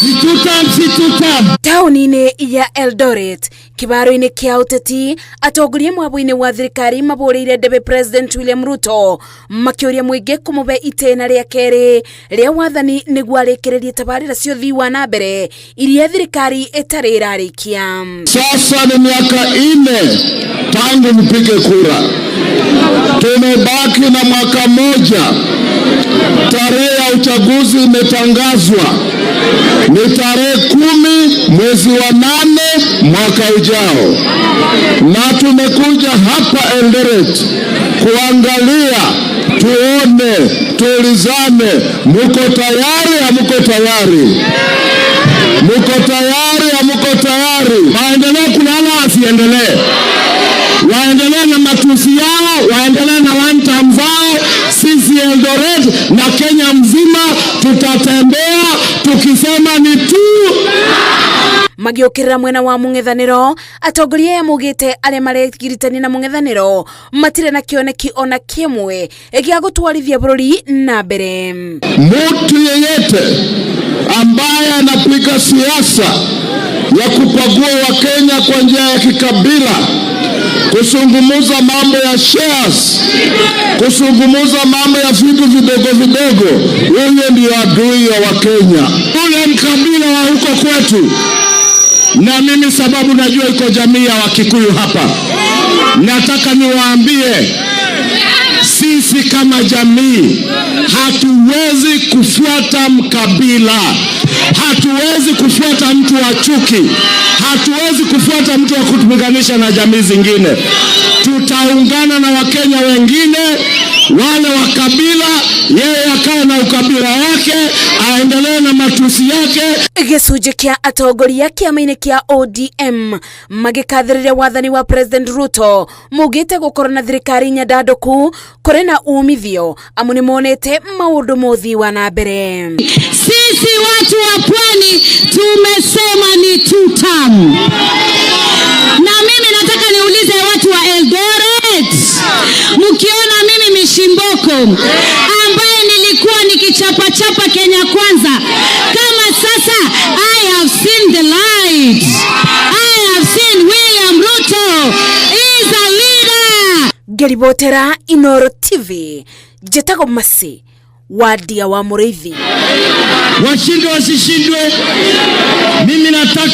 Si tutam, si tutam. Taũni-inĩ ya Eldoret, kĩbaro-inĩ kĩa ũteti, atongoria mwabũ-inĩ wa thirikari mabũrĩire ndebe President William Ruto makĩũria mũingĩ kũmũbe itĩna rĩa kerĩ rĩa wathani nĩguo arĩkĩrĩrie tabarĩra cia ũthii wa na mbere iria thirikari ĩtarĩ ĩrarĩkia. Sasa ni miaka 4 tangu mpige kura, tumebaki na mwaka moja. Tarehe ya uchaguzi imetangazwa ni tarehe 10 mwezi wa 8 mwaka ujao, na tumekuja hapa Eldoret kuangalia, tuone, tuulizane, muko tayari? Hamuko tayari? Muko tayari? Hamuko tayari? Waendelee kulala, wasiendelee? Waendelee na matusi yao, waendelee na one term zao. Sisi Eldoret na Kenya mzima tutatembea tukisema ni tu. Magĩũkĩrĩra mwena wa mũng'ethanĩro, atongoria aya maugĩte arĩa maregiritania na mũng'ethanĩro matirĩ na kĩoneki ona kĩmwe gĩa gũtwarithia bũrũri na mbere. Mtu yeyote ambaye anapiga siasa ya kupagua Wakenya kwa njia ya kikabila, kusungumuza mambo ya shares, kusungumuza mambo ya vitu vidogo vidogo, huyo ndio adui ya Wakenya. Ule mkabila wa huko kwetu, na mimi sababu najua iko jamii ya Wakikuyu hapa, nataka niwaambie sisi kama jamii hatuwezi kufuata mkabila, hatuwezi kufuata mtu wa chuki, hatuwezi kufuata mtu wa kutupiganisha na jamii zingine. Tutaungana na Wakenya wengine wale wa kabila, yeye akae na ukabila wake, aendelee na matusi yake. Gĩcunjĩ kĩa atongoria kĩama-inĩ kĩa ODM magĩkathĩrĩria wathani wa President Ruto maugĩte gũkorwo na thirikari nyandandũku kũrĩ na umithio amu nĩmonete maũndũ mothii wa na mbere. Sisi watu wa pwani tumesema ni two term. Na mimi nataka niulize watu wa Eldoret, mkiona mimi Mishi Mboko ambaye nilikuwa nikichapachapa Kenya Kwanza, kama sasa I have seen the light. I have seen William Ruto is a leader. Ngĩribotera Inoro TV, njĩtagwo Masi Wadia wa Mũrĩithi. Washindwe wasishindwe, mimi nataka